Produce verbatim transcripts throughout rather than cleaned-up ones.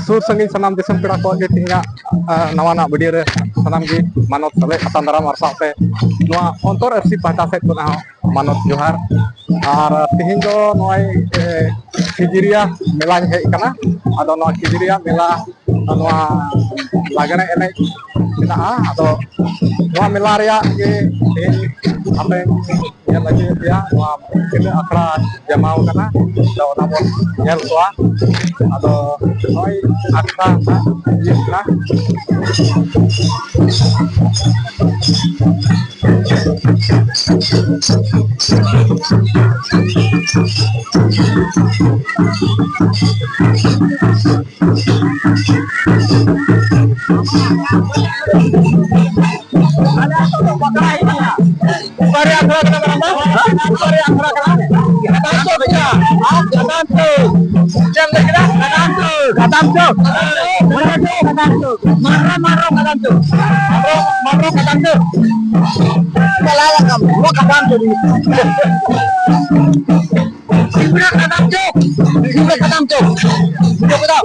ᱥᱩᱨ ᱥᱟᱺᱜᱤᱧ ᱥᱟᱱᱟᱢ ᱫᱤᱥᱚᱢ ᱯᱮᱲᱟ ᱠᱚ ᱜᱮ ᱛᱮᱦᱮᱧᱟᱜ, ᱟ, ᱱᱟᱣᱟᱱᱟᱜ ᱵᱷᱤᱰᱤᱭᱳ ᱨᱮ ᱥᱟᱱᱟᱢ ᱜᱮ ᱢᱟᱱᱚᱛ ᱥᱟᱞᱟᱜ ᱟᱛᱟᱝ ᱫᱟᱨᱟᱢ ᱟᱨ ᱥᱟᱶᱛᱮ ᱱᱚᱣᱟ ᱚᱱᱛᱚᱨ ᱮᱯᱥᱤ ᱯᱟᱦᱴᱟ ᱥᱮᱫ ᱠᱷᱚᱱᱟᱜ ᱦᱚᱸ ᱢᱟᱱᱚᱛ ᱡᱚᱦᱟᱨ᱾ ᱟᱨ ᱛᱮᱦᱮᱧ ᱫᱚ ᱱᱚᱜᱼᱚᱭ, ᱮ, ᱠᱷᱤᱡᱤᱨᱤᱭᱟ ᱢᱮᱞᱟᱧ ᱦᱮᱡ ᱟᱠᱟᱱᱟ᱾ ᱟᱫᱚ ᱱᱚᱣᱟ ᱠᱷᱤᱡᱤᱨᱤᱭᱟ ᱢᱮᱞᱟ ᱱᱚᱣᱟ ᱞᱟᱜᱽᱬᱮ ᱮᱱᱮᱡ ᱢᱮᱱᱟᱜᱼᱟ᱾ ᱟᱫᱚ ᱱᱚᱣᱟ ᱢᱮᱞᱟ ᱨᱮᱭᱟᱜ ᱜᱮ ᱛᱮᱦᱮᱧ ᱟᱯᱮ ᱧᱮᱞ ᱟᱹᱜᱩᱭᱮᱫ ᱯᱮᱭᱟ, ᱱᱚᱣᱟ ᱛᱤᱱᱟᱹᱜ ᱟᱠᱷᱲᱟ ᱡᱟᱢᱟᱣ ᱠᱟᱱᱟ, ᱟᱫᱚ ᱚᱱᱟ ᱵᱚᱱ ᱧᱮᱞ ᱠᱚᱣᱟ᱾ ᱟᱫᱚ ᱱᱚᱜᱼᱚᱭ ᱟᱠᱷᱲᱟ ᱦᱟᱸᱜ ᱤᱭᱟᱹᱜ ᱠᱟᱱᱟ᱾ ᱚᱠᱟᱨᱮ ᱟᱠᱷᱲᱟ ᱠᱟᱱᱟ ᱢᱟᱨᱟᱝᱵᱟ? ᱚᱠᱟᱨᱮ ᱟᱠᱷᱲᱟ ᱠᱟᱱᱟ? ᱠᱟᱫᱟᱢ ᱪᱚᱠ ᱠᱟᱱᱟ᱾ ᱠᱟᱫᱟᱢ ᱪᱚᱠ᱾ ᱪᱮᱫ ᱮᱢ ᱞᱟᱹᱭ ᱠᱮᱫᱟ? ᱠᱟᱫᱟᱢ ᱪᱚᱠ᱾ ᱠᱟᱫᱟᱢ ᱪᱚᱠ᱾ ᱢᱟᱨᱟᱝ, ᱢᱟᱨᱟᱝ ᱠᱟᱫᱟᱢ ᱪᱚᱠ᱾ ᱢᱟᱨᱟᱝ, ᱢᱟᱨᱟᱝ ᱠᱟᱫᱟᱢ ᱪᱚᱠ᱾ ᱪᱟᱞᱟᱣ ᱟᱠᱟᱱ ᱱᱚᱣᱟ ᱠᱟᱫᱟᱢ ᱪᱚᱠ᱾ ᱥᱤᱢᱲᱟ ᱠᱟᱫᱟᱢ ᱪᱚᱠ᱾ ᱥᱤᱢᱲᱟ ᱠᱟᱫᱟᱢ ᱪᱚᱠ᱾ ᱵᱩᱡᱷᱟᱹᱣ ᱠᱮᱫᱟᱢ?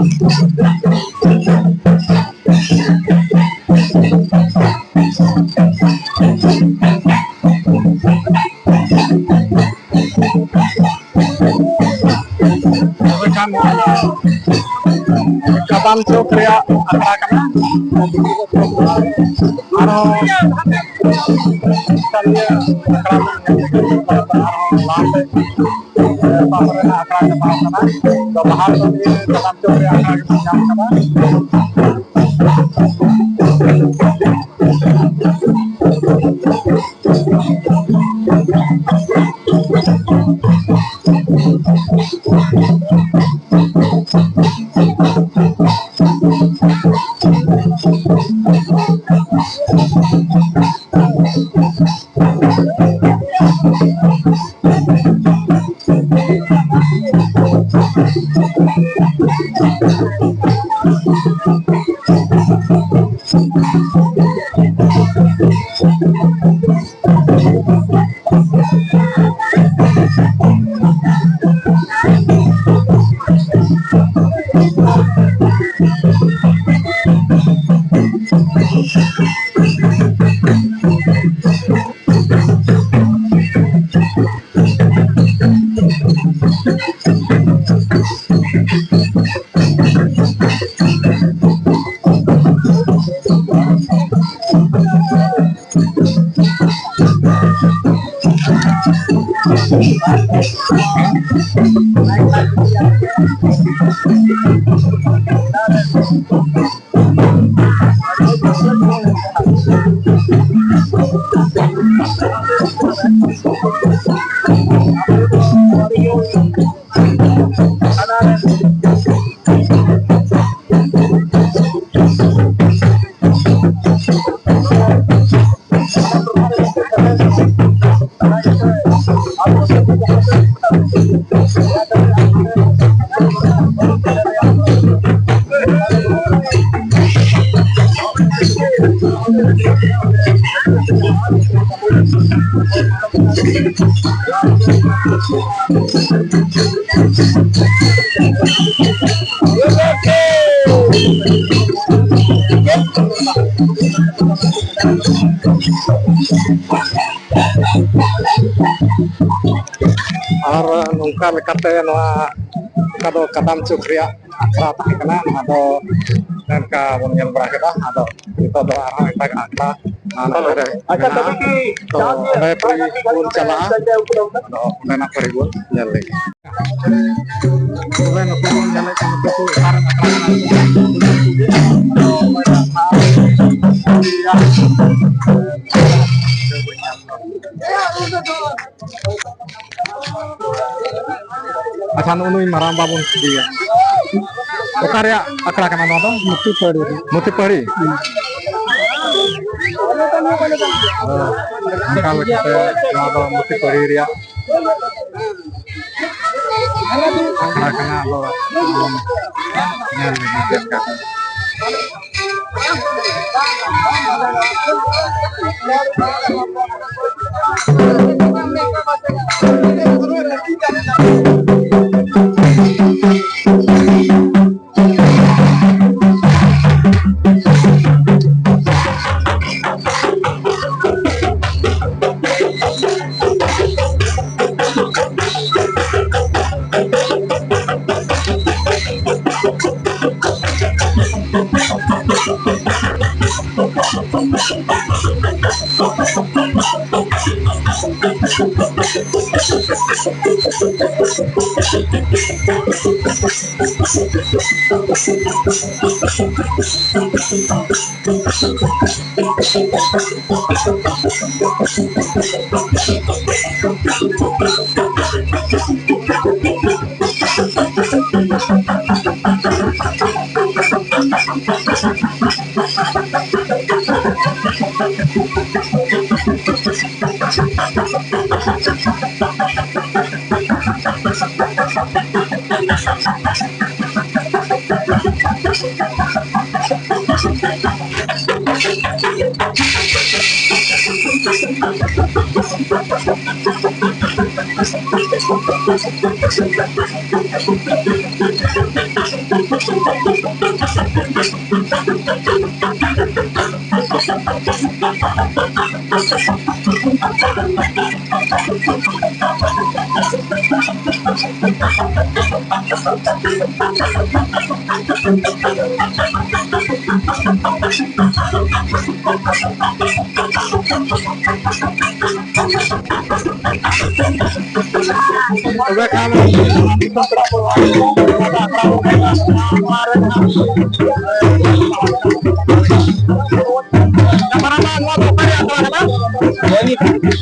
ᱛᱚᱵᱮ ᱠᱷᱟᱱ ᱱᱚᱣᱟ ᱫᱚ ᱠᱟᱫᱟᱢ ᱪᱚᱠ ᱨᱮᱭᱟᱜ ᱟᱠᱷᱲᱟ ᱠᱟᱱᱟ᱾ ᱟᱨᱦᱚᱸ ᱥᱟᱸᱜᱮ ᱟᱠᱷᱲᱟ ᱠᱚ ᱧᱮᱞ ᱞᱟᱹᱜᱤᱫ ᱟᱨᱦᱚᱸ ᱞᱟᱦᱟ ᱥᱮᱫ ᱚᱠᱟ ᱠᱚᱨᱮᱱᱟᱜ ᱟᱠᱷᱲᱟ ᱪᱟᱵᱟᱣ ᱠᱟᱱᱟ᱾ ᱛᱚ ᱞᱟᱦᱟ ᱨᱮᱫᱚ ᱱᱤᱭᱟᱹ ᱠᱟᱫᱟᱢ ᱪᱚᱠ ᱨᱮᱭᱟᱜ ᱟᱠᱷᱲᱟ ᱜᱮᱵᱚᱱ ᱧᱟᱢ ᱠᱟᱫᱟ᱾ ᱟᱨ ᱱᱚᱝᱠᱟ ᱞᱮᱠᱟᱛᱮ ᱱᱚᱣᱟ ᱚᱠᱟ ᱫᱚ ᱠᱟᱫᱟᱢ ᱪᱩᱠ ᱨᱮᱭᱟᱜ ᱟᱠᱷᱲᱟ ᱛᱟᱦᱮᱸ ᱠᱟᱱᱟ, ᱱᱚᱣᱟ ᱫᱚ ᱚᱱᱠᱟ ᱵᱚᱱ ᱧᱮᱞ ᱵᱟᱲᱟ ᱠᱮᱫᱟ᱾ ᱟᱫᱚ ᱱᱤᱛᱚᱜ ᱫᱚ ᱟᱨᱦᱚᱸ ᱮᱴᱟᱜ ᱟᱠᱷᱲᱟ ᱟᱨ ᱱᱚᱰᱮ ᱟᱪᱪᱷᱟ, ᱢᱮᱱᱟᱜᱼᱟ᱾ ᱛᱚᱵᱮ ᱠᱤ ᱛᱚ ᱚᱸᱰᱮ ᱯᱟᱹᱨᱤ ᱵᱚᱱ ᱪᱟᱞᱟᱜᱼᱟ᱾ ᱟᱫᱚ ᱚᱸᱰᱮᱱᱟᱜ ᱯᱟᱹᱨᱤ ᱵᱚᱱ ᱧᱮᱞ ᱞᱮᱜᱮ᱾ ᱛᱚᱵᱮ ᱱᱩᱠᱩ ᱵᱚᱱ ᱧᱮᱞᱮᱫ ᱠᱚᱣᱟ, ᱱᱩᱠᱩ ᱠᱚ ᱚᱠᱟ ᱨᱮᱱ ᱟᱠᱷᱲᱟ ᱠᱟᱱᱟ? ᱟᱪᱪᱷᱟ, ᱱᱩᱜᱼᱩ ᱱᱩᱭ ᱢᱟᱨᱟᱝ ᱵᱟᱵᱚᱱ ᱠᱩᱞᱤᱭᱟ, ᱚᱠᱟ ᱨᱮᱭᱟᱜ ᱟᱠᱷᱲᱟ ᱠᱟᱱᱟ ᱱᱚᱣᱟ ᱫᱚ? ᱢᱩᱛᱤᱯᱟᱹᱲᱤ ᱨᱮ᱾ ᱢᱩᱛᱤᱯᱟᱹᱲᱤ? ᱦᱩᱸ᱾ ᱚᱱᱠᱟ ᱞᱮᱠᱟᱛᱮ ᱱᱚᱣᱟ ᱫᱚ ᱢᱩᱛᱤᱯᱟᱹᱲᱤ ᱨᱮᱭᱟᱜ ᱟᱠᱷᱲᱟ ᱠᱟᱱᱟ᱾ ᱟᱫᱚ ᱧᱮᱞ ᱞᱮᱜᱮ ᱪᱮᱫ ᱞᱮᱠᱟ ᱠᱚ᱾ ᱛᱚᱵᱮ ᱠᱷᱟᱱ ᱠᱮᱢᱮᱨᱟᱢᱮᱱ, ᱱᱚᱣᱟ ᱫᱚ ᱚᱠᱟ ᱨᱮᱭᱟᱜ ᱟᱠᱷᱲᱟ ᱠᱟᱱᱟ?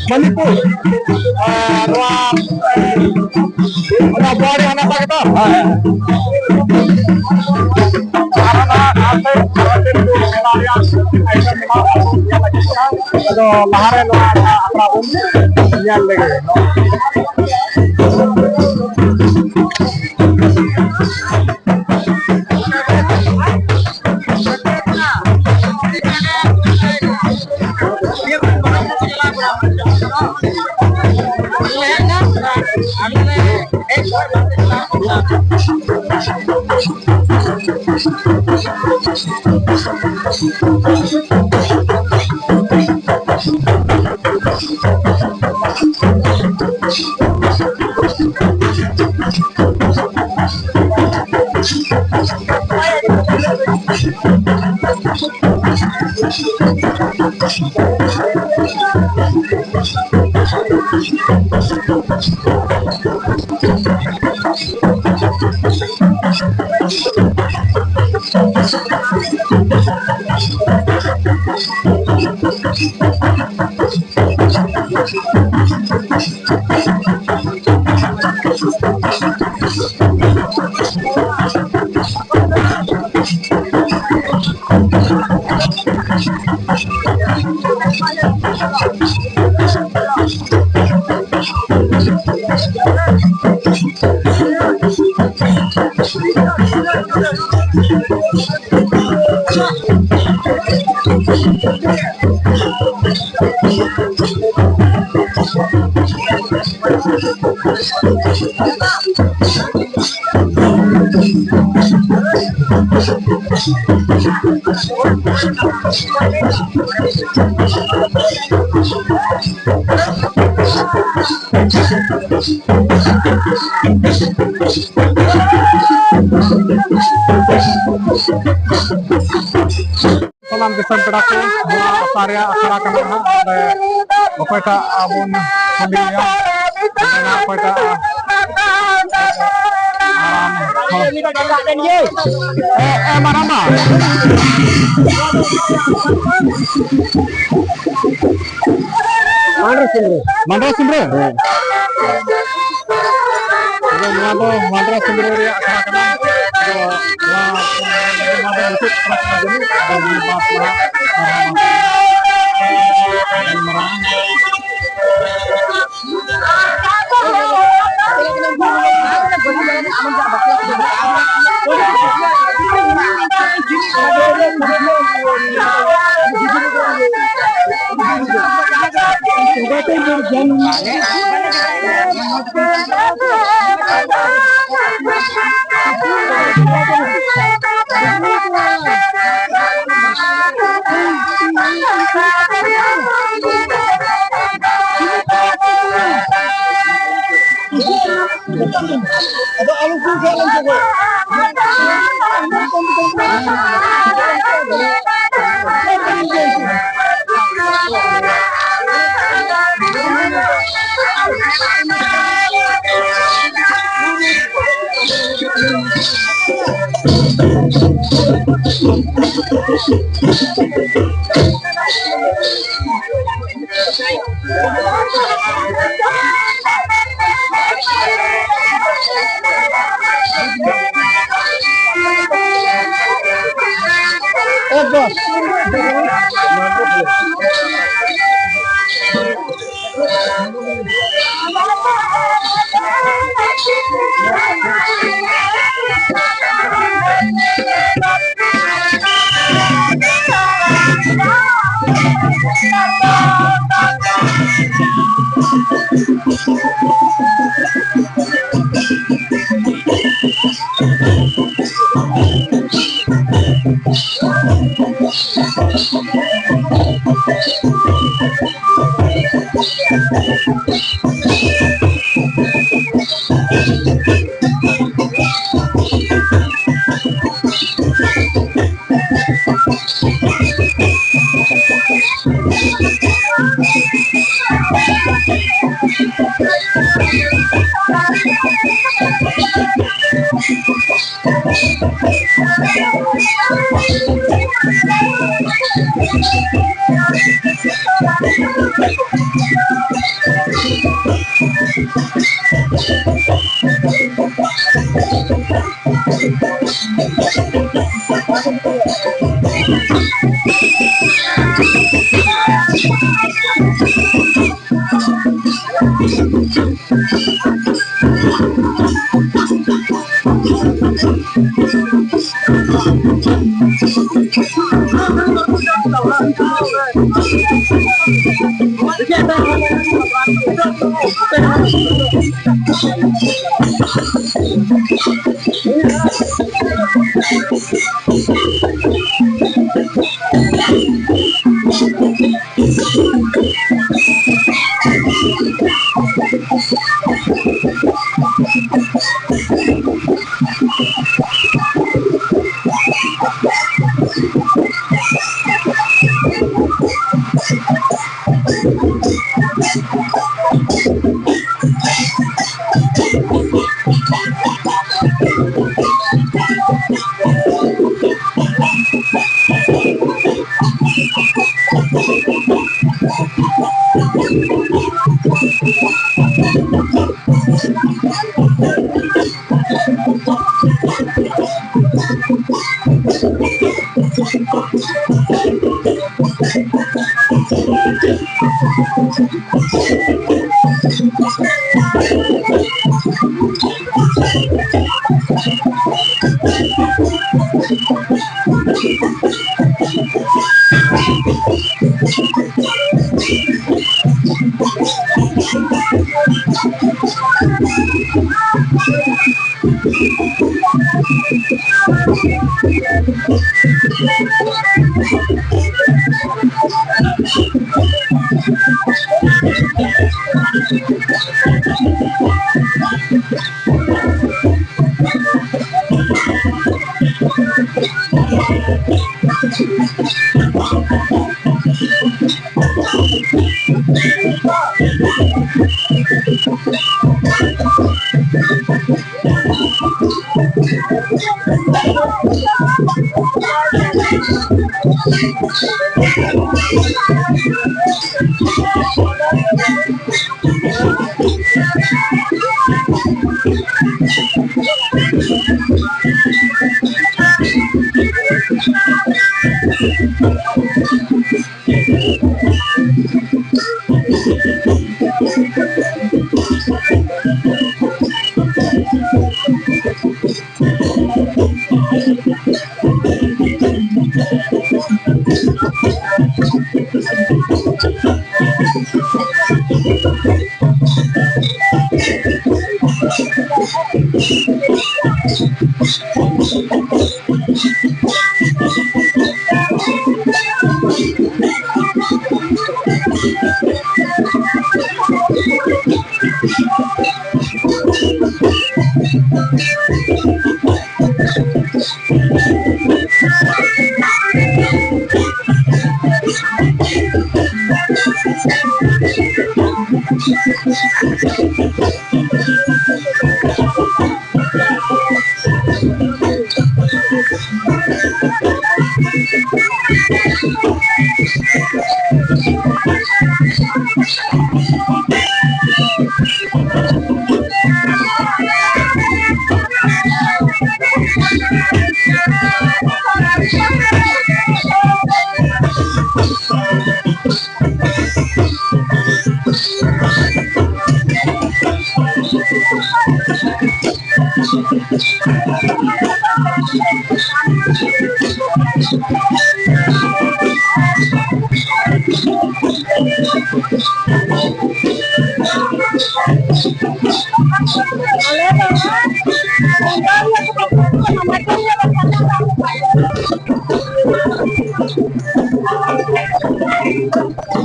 ᱢᱚᱱᱤᱯᱩᱨ᱾ ᱟᱨ ᱱᱚᱣᱟ, ᱚᱱᱟ ᱵᱚᱣᱟᱲᱤ ᱦᱟᱱᱟ ᱯᱟᱥᱮ ᱛᱚ? ᱦᱳᱭ᱾ ᱟᱨ ᱚᱱᱟ ᱟᱯᱮ, ᱟᱯᱮ ᱢᱮᱞᱟ ᱨᱮᱭᱟᱜ ᱟᱭᱴᱮᱢ ᱮᱢᱟᱣ ᱠᱟᱛᱮ ᱧᱮᱞ ᱞᱟᱹᱜᱤᱫ ᱠᱟᱱᱟ᱾ ᱟᱫᱚ ᱞᱟᱦᱟᱨᱮ ᱱᱚᱣᱟ ᱟᱠᱷᱲᱟ ᱵᱚᱱ ᱧᱮᱞ ᱞᱮᱜᱮ᱾ ᱥᱟᱱᱟᱢ ᱫᱤᱥᱚᱢ ᱯᱮᱲᱟ ᱠᱚ, ᱱᱚᱣᱟ ᱟᱥᱲᱟ ᱨᱮᱭᱟᱜ ᱟᱥᱲᱟ ᱠᱟᱱᱟ ᱦᱟᱸᱜ᱾ ᱚᱸᱰᱮ ᱚᱠᱚᱭᱴᱟᱜ ᱟᱵᱚᱱ ᱠᱩᱞᱤᱭᱮᱭᱟ? ᱚᱸᱰᱮ ᱦᱟᱸᱜ ᱚᱠᱚᱭᱴᱟᱜ ᱢᱟᱨᱟᱝ ᱦᱚᱲ? ᱮ, ᱮ, ᱢᱟᱨᱟᱝᱵᱟ᱾ ᱢᱟᱱᱰᱨᱟ ᱥᱤᱢᱨᱟᱹ᱾ ᱢᱟᱱᱰᱨᱟ ᱥᱤᱢᱨᱟᱹ? ᱦᱮᱸ᱾ ᱟᱫᱚ ᱱᱚᱣᱟ ᱫᱚ ᱢᱟᱱᱰᱨᱟ ᱥᱤᱢᱨᱟᱹ ᱨᱮᱭᱟᱜ ᱟᱠᱷᱲᱟ ᱠᱟᱱᱟ᱾ ᱟᱫᱚ ᱱᱚᱣᱟ, ᱱᱚᱣᱟ ᱫᱚ ᱢᱩᱪᱟᱹᱫ ᱟᱠᱷᱲᱟ ᱠᱟᱱᱟ ᱡᱟᱹᱱᱤᱡ᱾ ᱟᱫᱚ ᱱᱤᱭᱟᱹ ᱵᱟᱨ ᱱᱟᱦᱟᱜ ᱜᱟᱞᱢᱟᱨᱟᱣ᱾ ᱟᱫᱚ ᱟᱞᱚ ᱠᱚ ᱩᱴᱷᱟᱹᱜ ᱞᱮᱱ ᱛᱟᱠᱚ᱾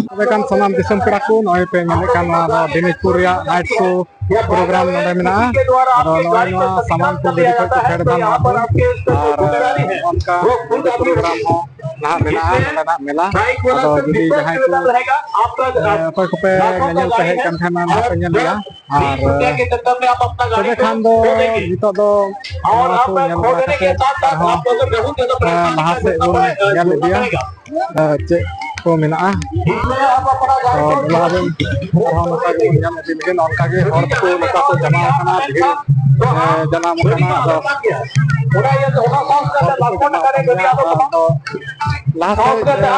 ᱛᱚᱵᱮ ᱠᱷᱟᱱ ᱥᱟᱱᱟᱢ ᱫᱤᱥᱚᱢ ᱯᱮᱲᱟ ᱠᱚ, ᱱᱚᱜᱼᱚᱭ ᱯᱮ ᱧᱮᱞᱮᱫ ᱠᱟᱱ, ᱱᱚᱣᱟ ᱫᱚ ᱫᱤᱱᱟᱡᱽᱯᱩᱨ ᱨᱮᱭᱟᱜ ᱱᱟᱭᱤᱴ ᱥᱳ ᱯᱨᱳᱜᱨᱟᱢ ᱱᱚᱰᱮ ᱢᱮᱱᱟᱜᱼᱟ᱾ ᱟᱫᱚ ᱱᱚᱜᱼᱚᱭ ᱱᱚᱣᱟ ᱥᱟᱢᱟᱱ ᱠᱚ ᱜᱟᱹᱰᱤ ᱠᱷᱚᱱ ᱠᱚ ᱯᱷᱮᱰ ᱮᱫᱟ ᱱᱚᱣᱟ ᱠᱚ, ᱟᱨ ᱚᱱᱠᱟ ᱯᱨᱳᱜᱨᱟᱢ ᱦᱚᱸ ᱱᱟᱦᱟᱜ ᱢᱮᱱᱟᱜᱼᱟ ᱱᱚᱰᱮᱱᱟᱜ ᱢᱮᱞᱟ᱾ ᱟᱫᱚ ᱡᱩᱫᱤ ᱡᱟᱦᱟᱸᱭ ᱠᱚ, ᱮ, ᱚᱠᱚᱭ ᱠᱚᱯᱮ ᱧᱮᱧᱮᱞ ᱯᱮ ᱦᱮᱡ ᱠᱟᱱ ᱛᱟᱦᱮᱱᱟ, ᱱᱟᱦᱟᱜ ᱯᱮ ᱧᱮᱞ ᱜᱮᱭᱟ᱾ ᱟᱨ, ᱮ, ᱛᱚᱵᱮ ᱠᱷᱟᱱ ᱫᱚ ᱱᱤᱛᱚᱜ ᱫᱚ ᱱᱚᱣᱟ ᱠᱚ ᱧᱮᱞ ᱵᱟᱲᱟ ᱠᱟᱛᱮ ᱟᱨᱦᱚᱸ, ᱮ, ᱞᱟᱦᱟ ᱥᱮᱫ ᱵᱚᱱ ᱧᱮᱞ ᱤᱫᱤᱭᱟ᱾ ᱮ, ᱪᱮᱫ ᱠᱚ ᱢᱮᱱᱟᱜᱼᱟ᱾ ᱛᱚ ᱫᱮᱞᱟ ᱵᱚᱱ ᱟᱨᱦᱚᱸ ᱱᱚᱝᱠᱟ ᱜᱮᱵᱚᱱ ᱧᱮᱞ ᱤᱫᱤ ᱞᱮᱜᱮ, ᱱᱚᱝᱠᱟ ᱜᱮ ᱦᱚᱲ ᱠᱚ ᱱᱚᱝᱠᱟ ᱠᱚ ᱡᱟᱢᱟ ᱟᱠᱟᱱᱟ, ᱵᱷᱤᱲ, ᱮ, ᱡᱟᱱᱟᱢ ᱟᱠᱟᱱᱟ᱾ ᱟᱫᱚ ᱦᱚᱲ ᱠᱚᱠᱚ ᱡᱟᱢᱟ ᱟᱠᱟᱱ ᱜᱮᱭᱟ᱾ ᱟᱫᱚ ᱞᱟᱦᱟ ᱥᱮᱫ, ᱮ,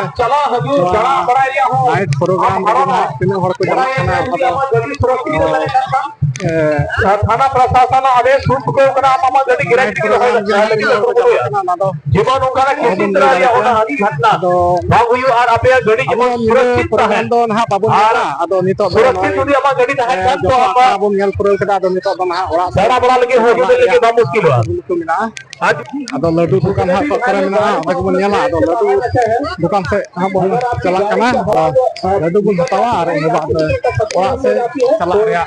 ᱱᱚᱣᱟ ᱱᱟᱭᱤᱴ ᱯᱨᱳᱜᱨᱟᱢ ᱨᱮᱜᱮ ᱱᱟᱦᱟᱜ ᱛᱤᱱᱟᱹᱜ ᱦᱚᱲ ᱠᱚ ᱡᱟᱢᱟᱜ ᱠᱟᱱᱟ, ᱚᱱᱟ ᱫᱚ, ᱮ, ᱛᱷᱟᱱᱟ ᱯᱨᱚᱥᱟᱥᱚᱱ ᱟᱫᱮᱥ ᱥᱩᱫ ᱠᱚ ᱠᱟᱱᱟ, ᱟᱢᱟᱜ ᱜᱟᱹᱰᱤ ᱜᱮᱨᱮᱡ ᱨᱮᱜᱮ ᱫᱚᱦᱚᱭ ᱞᱟᱹᱜᱤᱫ ᱟᱞᱮ ᱠᱚ ᱵᱚᱞᱮᱭᱟ᱾ ᱡᱮᱢᱚᱱ ᱚᱱᱠᱟᱱᱟᱜ ᱠᱤᱥᱤ ᱛᱚᱨᱟ ᱨᱮᱭᱟᱜ ᱚᱱᱟ ᱦᱟᱹᱱᱤ ᱜᱷᱟᱴᱱᱟ ᱵᱟᱝ ᱦᱩᱭᱩᱜ ᱟᱨ ᱟᱯᱮᱭᱟᱜ ᱜᱟᱹᱰᱤ ᱡᱮᱢᱚᱱ ᱥᱩᱨᱚᱠᱷᱤᱛ ᱛᱟᱦᱮᱱ᱾ ᱟᱨ ᱥᱩᱨᱚᱠᱷᱤᱛ ᱡᱩᱫᱤ ᱟᱢᱟᱜ ᱜᱟᱹᱰᱤ ᱛᱟᱦᱮᱱ ᱠᱷᱟᱱ ᱛᱚ ᱟᱢᱟᱜ ᱵᱚᱱ ᱧᱮᱞ ᱯᱩᱨᱟᱹᱣ ᱠᱮᱫᱟ᱾ ᱟᱫᱚ ᱱᱤᱛᱚᱜ ᱫᱚ ᱱᱟᱦᱟᱜ ᱚᱲᱟᱜ ᱥᱮᱫ ᱫᱟᱬᱟ ᱵᱟᱲᱟ ᱞᱟᱹᱜᱤᱫ ᱦᱚᱸ ᱦᱤᱡᱩᱜ ᱞᱟᱹᱜᱤᱫ ᱵᱟᱝ ᱢᱩᱥᱠᱤᱞᱚᱜᱼᱟ᱾ ᱟᱫᱚ ᱞᱟᱹᱰᱩ ᱫᱚᱠᱟᱱ ᱦᱟᱸᱜ ᱚᱠᱟ ᱠᱚᱨᱮ ᱢᱮᱱᱟᱜᱼᱟ, ᱚᱸᱰᱮ ᱜᱮᱵᱚᱱ ᱧᱮᱞᱟ᱾ ᱟᱫᱚ ᱞᱟᱹᱰᱩ ᱫᱚᱠᱟᱱ ᱥᱮᱫ ᱦᱟᱸᱜ ᱵᱚᱱ ᱪᱟᱞᱟᱜ ᱠᱟᱱᱟ᱾ ᱟᱫᱚ ᱞᱟᱹᱰᱩ ᱵᱚᱱ ᱦᱟᱛᱟᱣᱟ ᱟᱨ ᱤᱱᱟᱹ ᱵᱟᱫ ᱚᱲᱟᱜ ᱥᱮᱫ ᱪᱟᱞᱟᱜ ᱨᱮᱭᱟᱜ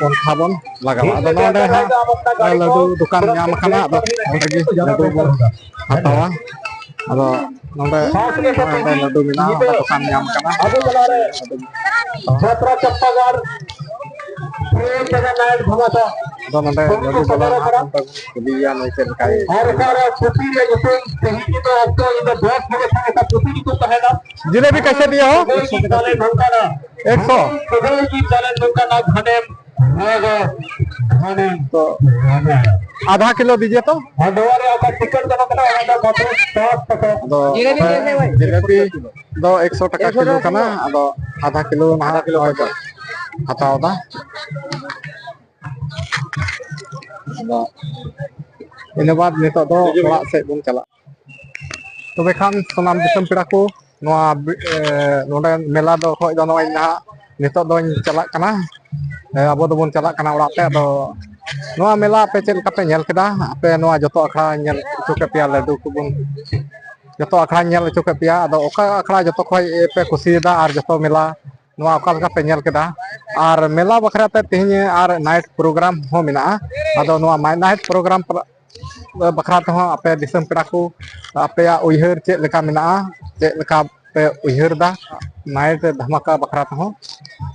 ᱯᱚᱱᱛᱷᱟ ᱵᱚᱱ ᱞᱟᱜᱟᱣᱟ᱾ ᱟᱫᱚ ᱱᱚᱰᱮ ᱦᱟᱸᱜ ᱞᱟᱹᱰᱩ ᱫᱚᱠᱟᱱ ᱧᱟᱢ ᱟᱠᱟᱱᱟ᱾ ᱟᱫᱚ ᱱᱚᱰᱮ ᱜᱮ ᱞᱟᱹᱰᱩ ᱵᱚᱱ ᱦᱟᱛᱟᱣᱟ᱾ ᱟᱫᱚ ᱱᱚᱰᱮ, ᱱᱚᱰᱮ ᱞᱟᱹᱰᱩ ᱢᱮᱱᱟᱜᱼᱟ, ᱚᱸᱰᱮ ᱫᱚᱠᱟᱱ ᱧᱟᱢ ᱠᱟᱱᱟ᱾ ᱡᱟᱛᱨᱟ ᱪᱟᱯᱯᱟᱜᱟᱲ ᱟᱫᱚ ᱱᱚᱰᱮ ᱞᱟᱹᱰᱩ ᱵᱟᱞᱟ ᱱᱟᱦᱟᱜ ᱱᱚᱰᱮ ᱵᱚᱱ ᱠᱩᱞᱤᱭᱮᱭᱟ, ᱱᱩᱭ ᱪᱮᱫ ᱞᱮᱠᱟᱭ ᱟᱨ ᱚᱠᱟᱨᱮ ᱯᱩᱛᱷᱤ ᱨᱮᱭᱟᱜ ᱧᱩᱛᱩᱢ ᱛᱮᱦᱮᱧ ᱧᱤᱫᱟᱹ ᱚᱠᱛᱚ ᱧᱤᱫᱟᱹ ᱫᱚᱥ ᱵᱟᱡᱮ ᱠᱷᱚᱱ ᱮᱴᱟᱜ ᱯᱩᱛᱷᱤ ᱧᱩᱛᱩᱢ ᱛᱟᱦᱮᱱᱟ᱾ ᱡᱤᱞᱮᱵᱤ ᱠᱟᱭᱥᱮ ᱫᱤᱭᱟ ᱦᱳ? ᱛᱮᱦᱮᱧ ᱜᱮ ᱪᱟᱞᱮ ᱱᱚᱝᱠᱟᱱᱟ᱾ ᱮᱠᱥᱚ᱾ ᱛᱮᱦᱮᱧ ᱜᱮ ᱪᱟᱞᱮ ᱱᱚᱝᱠᱟᱱᱟ ᱜᱷᱟᱱᱮᱢ ᱱᱚᱣᱟ ᱫᱚ ᱛᱚ ᱟᱫᱷᱟ ᱠᱤᱞᱳ ᱫᱤᱡᱮ ᱛᱚ᱾ ᱟᱫᱚ ᱡᱤᱞᱮᱯᱤ ᱫᱚ ᱮᱠᱥᱚ ᱴᱟᱠᱟ ᱠᱤᱞᱳ ᱠᱟᱱᱟ, ᱟᱫᱚ ᱟᱫᱷᱟ ᱠᱤᱞᱳ ᱱᱟᱦᱟᱜ ᱦᱟᱛᱟᱣ ᱮᱫᱟ᱾ ᱟᱫᱚ ᱤᱱᱟᱹ ᱵᱟᱫ ᱱᱤᱛᱚᱜ ᱫᱚ ᱚᱲᱟᱜ ᱥᱮᱫ ᱵᱚᱱ ᱪᱟᱞᱟᱜᱼᱟ᱾ ᱛᱚᱵᱮ ᱠᱷᱟᱱ ᱥᱟᱱᱟᱢ ᱫᱤᱥᱚᱢ ᱯᱮᱲᱟ ᱠᱚ, ᱱᱚᱣᱟ ᱵᱤ-, ᱮ, ᱱᱚᱰᱮ ᱢᱮᱞᱟ ᱫᱚ ᱠᱷᱚᱡ ᱫᱚ ᱱᱚᱜᱼᱚᱭ ᱱᱟᱦᱟᱜ ᱱᱤᱛᱚᱜ ᱫᱚᱧ ᱪᱟᱞᱟᱜ ᱠᱟᱱᱟ᱾ ᱮ, ᱟᱵᱚ ᱫᱚᱵᱚᱱ ᱪᱟᱞᱟᱜ ᱠᱟᱱᱟ ᱚᱲᱟᱜ ᱛᱮ᱾ ᱟᱫᱚ ᱱᱚᱣᱟ ᱢᱮᱞᱟ ᱟᱯᱮ ᱪᱮᱫ ᱞᱮᱠᱟ ᱯᱮ ᱧᱮᱞ ᱠᱮᱫᱟ? ᱟᱯᱮ ᱱᱚᱣᱟ ᱡᱚᱛᱚ ᱟᱠᱷᱲᱟ ᱧᱮᱞ ᱦᱚᱪᱚ ᱠᱮᱫ ᱯᱮᱭᱟ, ᱞᱟᱹᱰᱩ ᱠᱚᱵᱚᱱ ᱡᱚᱛᱚ ᱟᱠᱷᱲᱟ ᱧᱮᱞ ᱦᱚᱪᱚ ᱠᱮᱫ ᱯᱮᱭᱟ᱾ ᱟᱫᱚ ᱚᱠᱟ ᱟᱠᱷᱲᱟ ᱡᱚᱛᱚ ᱠᱷᱚᱡ ᱯᱮ ᱠᱩᱥᱤᱭᱟᱫᱟ ᱟᱨ ᱡᱚᱛᱚ ᱢᱮᱞᱟ ᱱᱚᱣᱟ ᱚᱠᱟ ᱞᱮᱠᱟ ᱯᱮ ᱧᱮᱞ ᱠᱮᱫᱟ? ᱟᱨ ᱢᱮᱞᱟ ᱵᱟᱠᱷᱨᱟ ᱛᱮ ᱛᱮᱦᱮᱧ ᱟᱨ ᱱᱟᱭᱤᱴ ᱯᱨᱳᱜᱨᱟᱢ ᱦᱚᱸ ᱢᱮᱱᱟᱜᱼᱟ᱾ ᱟᱫᱚ ᱱᱚᱣᱟ ᱢᱟ-, ᱱᱟᱭᱤᱴ ᱯᱨᱳᱜᱨᱟᱢ ᱯᱨᱟ-, ᱵᱟᱠᱷᱨᱟ ᱛᱮᱦᱚᱸ ᱟᱯᱮ ᱫᱤᱥᱚᱢ ᱯᱮᱲᱟ ᱠᱚ ᱟᱯᱮᱭᱟᱜ ᱩᱭᱦᱟᱹᱨ ᱪᱮᱫ ᱞᱮᱠᱟ ᱢᱮᱱᱟᱜᱼᱟ? ᱪᱮᱫ ᱞᱮᱠᱟ ᱯᱮ ᱩᱭᱦᱟᱹᱨ ᱫᱟ ᱱᱟᱭᱤᱴ ᱫᱷᱟᱢᱟᱠᱟ ᱵᱟᱠᱷᱨᱟ ᱛᱮᱦᱚᱸ,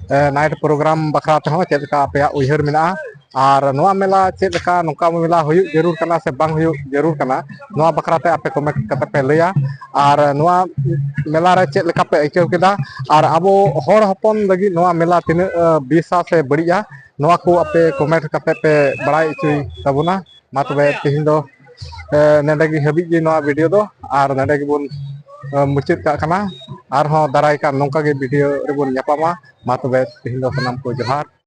ᱮ, ᱱᱟᱭᱤᱴ ᱯᱨᱳᱜᱨᱟᱢ ᱵᱟᱠᱷᱨᱟ ᱛᱮᱦᱚᱸ ᱪᱮᱫ ᱞᱮᱠᱟ ᱟᱯᱮᱭᱟᱜ ᱩᱭᱦᱟᱹᱨ ᱢᱮᱱᱟᱜᱼᱟ? ᱟᱨ ᱱᱚᱣᱟ ᱢᱮᱞᱟ ᱪᱮᱫ ᱞᱮᱠᱟ, ᱱᱚᱝᱠᱟ ᱢᱮᱞᱟ ᱦᱩᱭᱩᱜ ᱡᱟᱹᱨᱩᱲ ᱠᱟᱱᱟ ᱥᱮ ᱵᱟᱝ ᱦᱩᱭᱩᱜ ᱡᱟᱹᱨᱩᱲ ᱠᱟᱱᱟ, ᱱᱚᱣᱟ ᱵᱟᱠᱷᱨᱟ ᱛᱮ ᱟᱯᱮ ᱠᱚᱢᱮᱱᱴ ᱠᱟᱛᱮ ᱯᱮ ᱞᱟᱹᱭᱟ᱾ ᱟᱨ ᱱᱚᱣᱟ ᱢᱮᱞᱟ ᱨᱮ ᱪᱮᱫ ᱞᱮᱠᱟ ᱯᱮ ᱟᱹᱭᱠᱟᱹᱣ ᱠᱮᱫᱟ? ᱟᱨ ᱟᱵᱚ ᱦᱚᱲ ᱦᱚᱯᱚᱱ ᱞᱟᱹᱜᱤᱫ ᱱᱚᱣᱟ ᱢᱮᱞᱟ ᱛᱤᱱᱟᱹᱜ, ᱮ, ᱵᱮᱥᱟ ᱥᱮ ᱵᱟᱹᱲᱤᱡᱼᱟ, ᱱᱚᱣᱟ ᱠᱚ ᱟᱯᱮ ᱠᱚᱢᱮᱱᱴ ᱠᱟᱛᱮ ᱯᱮ ᱵᱟᱲᱟᱭ ᱦᱚᱪᱚᱭ ᱛᱟᱵᱚᱱᱟ᱾ ᱢᱟ ᱛᱚᱵᱮ ᱛᱮᱦᱮᱧ ᱫᱚ, ᱮ, ᱱᱚᱰᱮ ᱜᱮ ᱦᱟᱹᱵᱤᱡ ᱜᱮ ᱱᱚᱣᱟ ᱵᱷᱤᱰᱤᱭᱳ ᱫᱚ, ᱟᱨ ᱱᱚᱰᱮ ᱜᱮᱵᱚᱱ, ᱮ, ᱢᱩᱪᱟᱹᱫ ᱠᱟᱜ ᱠᱟᱱᱟ᱾ ᱟᱨᱦᱚᱸ ᱫᱟᱨᱟᱭ ᱠᱟᱱ ᱱᱚᱝᱠᱟ ᱜᱮ ᱵᱷᱤᱰᱤᱭᱳ ᱨᱮᱵᱚᱱ ᱧᱟᱯᱟᱢᱟ᱾ ᱢᱟ ᱛᱚᱵᱮ ᱛᱮᱦᱮᱧ ᱫᱚ ᱥᱟᱱᱟᱢ ᱠᱚ ᱡᱚᱦᱟᱨ᱾